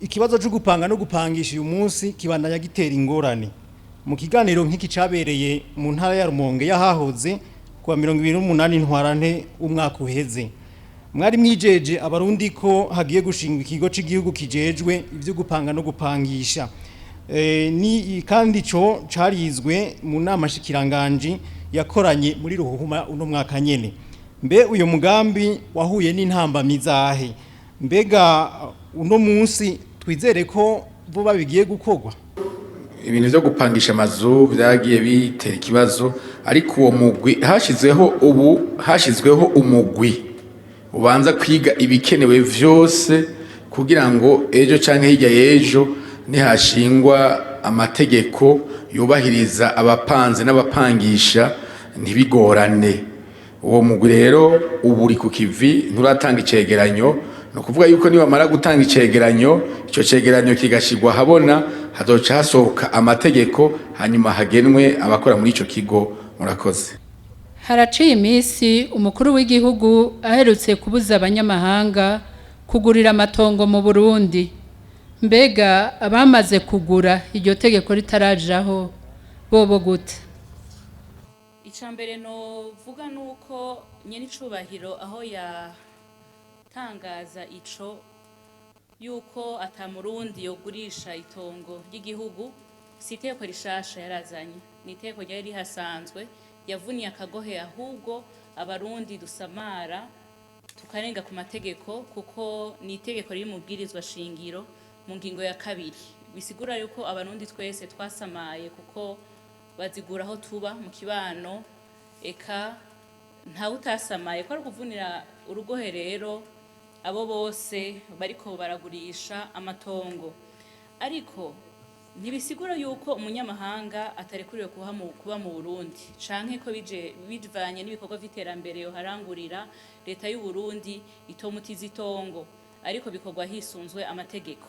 Ikibazo cyo gupanga no gupangisha uyu munsi kibandanya gitera ingorane. Mu kiganiro nk'iki cabereye mu ntara ya Rumonge yahahoze kuwa 28 Ntwarante umwaka uheze, mwari mwijeje Abarundi ko hagiye gushingwa ikigo cy'igihugu kijejwe ibyo gupanga no gupangisha. Ni kandi ico carizwe mu nama shikiranganji yakoranye muri Ruhuhuma uno mwaka nyene. Mbe uyo mugambi wahuye n'intambamyi zahe? Mbega uno munsi twizere ko vuba bigiye gukorwa? Ibintu byo gupangisha amazu byagiye bitera ikibazo, ariko uwo mugwi hashyizweho, ubu hashyizweho umugwi ubanza kwiga ibikenewe vyose kugira ngo ejo canke hirya y'ejo nihashingwa amategeko yubahiriza abapanze n'abapangisha ntibigorane. Uwo mugwi rero ubu uri ku kivi, nturatanga icegeranyo. Ni ukuvuga yuko nibamara gutanga icegeranyo, ico cegeranyo kigashirwa ahabona, hazoca hasohoka amategeko, hanyuma hagenwe abakora muri ico kigo. Murakoze. Haraciye iminsi umukuru w'igihugu aherutse kubuza abanyamahanga kugurira amatongo mu Burundi. Mbega abamaze kugura iryo tegeko ritarajaho bobo gute? Icya mbere novuga ni uko nyenicubahiro aho yatangaza ico yuko ata Murundi yogurisha itongo ry'igihugu, si iteko rishasha yarazanye, ni iteko ryari rihasanzwe. Yavuniye akagohe ahubwo Abarundi dusamara tukarenga ku mategeko, kuko ni itegeko riri mu bwirizwa shingiro mu ngingo ya kabiri. Bisigura yuko Abarundi twese twasamaye, kuko bazigura aho tuba mu kibano, eka ntawe utasamaye ko ari ukuvunira urugohe. Rero abo bose bariko baragurisha amatongo, ariko ntibisigura yuko umunyamahanga atarekuriwe kuba mu Burundi canke ko bije bivanye n'ibikorwa vy'iterambere yoharangurira, leta y'u Burundi itomutiza itongo, ariko bikorwa hisunzwe amategeko.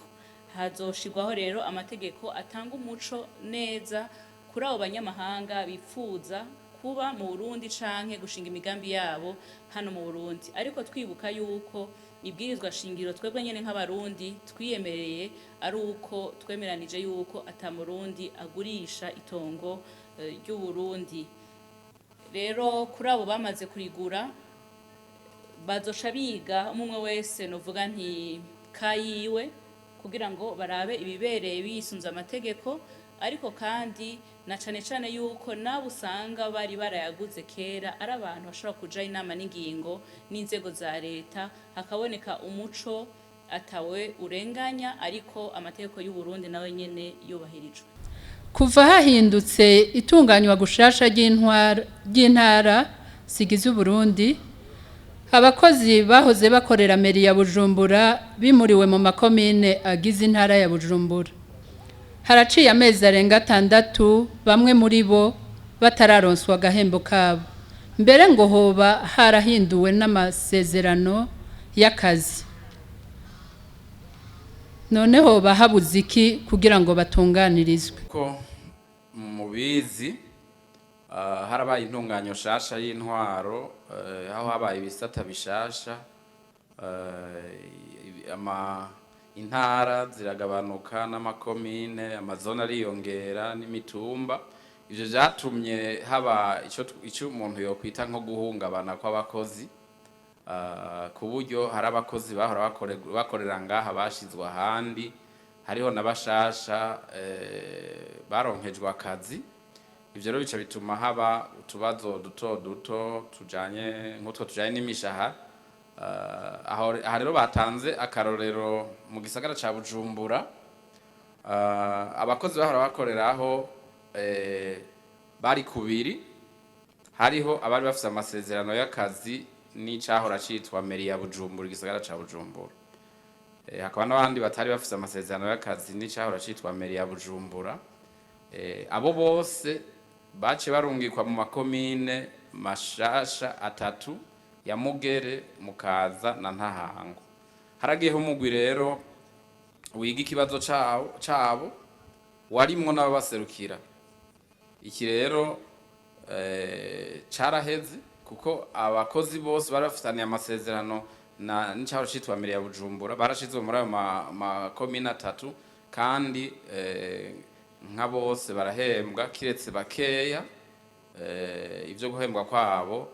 Hazoshirwaho rero amategeko atanga umuco neza kuri abo banyamahanga bipfuza kuba mu Burundi canke gushinga imigambi yabo hano mu Burundi, ariko twibuka yuko ibwirizwa shingiro twebwe nyene nk'Abarundi twiyemereye ari uko twemeranije yuko ata Murundi agurisha itongo ry'u Burundi. Rero kuri abo bamaze kurigura, bazoca biga umwe wese, novuga nti kayiwe, kugira ngo barabe ibibereye bisunze amategeko, ariko kandi na cane cane yuko nabo usanga bari barayaguze kera ari abantu bashobora kuja inama n'ingingo n'inzego za leta, hakaboneka umuco atawe urenganya, ariko amategeko y'u Burundi nawe nyene yubahirijwe. Kuva hahindutse itunganywa gushasha ry'intara zigize Uburundi, abakozi bahoze bakorera mairie ya Bujumbura bimuriwe mu makomine agize intara ya Bujumbura. Haraciye amezi arenga 6 bamwe muri bo batararonswa agahembo kabo. Mbere ngo hoba harahinduwe n'amasezerano y'akazi. None hoba habuze iki kugira ngo batunganirizwe? Ko mubizi, harabaye intunganyo shasha y'intwaro, aho habaye ibisata bishasha, ama intara ziragabanuka n'amakomine, amazone ariyongera n'imitumba. Ivyo vyatumye haba ico umuntu yokwita nko guhungabana kw'abakozi, ku buryo hari abakozi bahora bakorera ngaha bashizwe ahandi, hariho n'abashasha baronkejwe akazi. Ivyo rero bica bituma haba utubazo duto duto tujanye nk'utwo tujanye n'imishahara. Aho rero batanze akarorero mu gisagara ca Bujumbura, abakozi bahora bakoreraho bari kubiri: hariho abari bafise amasezerano y'akazi n'icahora citwa mairie ya Bujumbura, igisagara ca Bujumbura, hakaba n'abandi batari bafise amasezerano y'akazi n'icahora citwa mairie ya Bujumbura. Abo bose baciye barungikwa mu makomine mashasha atatu ya Mugere, Mukaza na Ntahangwa. Haragiyeho umugwi rero wiga ikibazo cabo warimwo n'ababaserukira. Iki rero caraheze, kuko abakozi bose bari bafitaniye amasezerano. na n'icahora citwa mairie ya Bujumbura. Barashizwe muri ayo makomine atatu kandi nka bose barahembwa kiretse bakeya. Ivyo guhembwa kwabo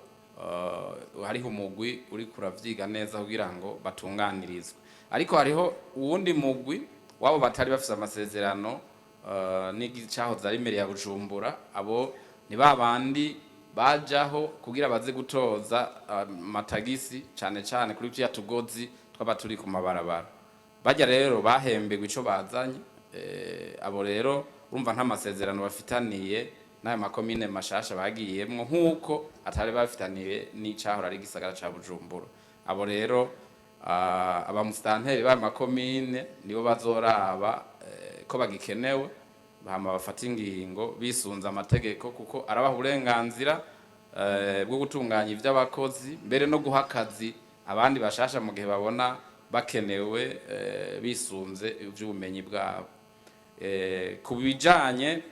hariho umugwi uri kuravyiga neza kugira ngo batunganirizwe, ariko hariho uwundi mugwi wabo batari bafise amasezerano n'icahoze ari mairie ya Bujumbura. Abo ni babandi bajaho kugira baze gutoza amatagisi, cane cane kuri vya tugozi twaba turi ku mabarabara. Bajya rero bahemberwa ico bazanye. Abo rero urumva nta masezerano bafitaniye n'ayo makomine mashasha bagiyemwo, nk'uko atari bafitaniye n'icahora ari igisagara ca Bujumbura. Abo rero abamusitanteri b'ayo makomine nibo bazoraba ko bagikenewe, hama bafata ingingo bisunze amategeko, kuko arabaha uburenganzira bwo gutunganya ivy'abakozi, mbere no guha akazi abandi bashasha mu gihe babona bakenewe, bisunze ivy'ubumenyi bwabo. Ku bijanye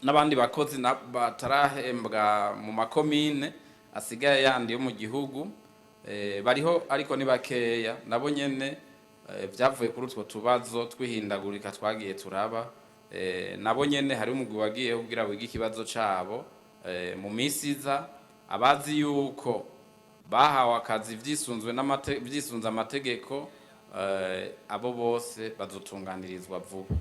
n'abandi bakozi batarahembwa mu makomine asigaye yandi yo mu gihugu, bariho ariko ni bakeya. Nabo nyene vyavuye kuri utwo tubazo twihindagurika twagiye turaba. Nabo nyene hari umugwi wagiye kugira wige ikibazo cabo. Mu minsi iza, abazi yuko bahawe akazi vyisunzwe vyisunze amategeko, abo bose bazotunganirizwa vuba.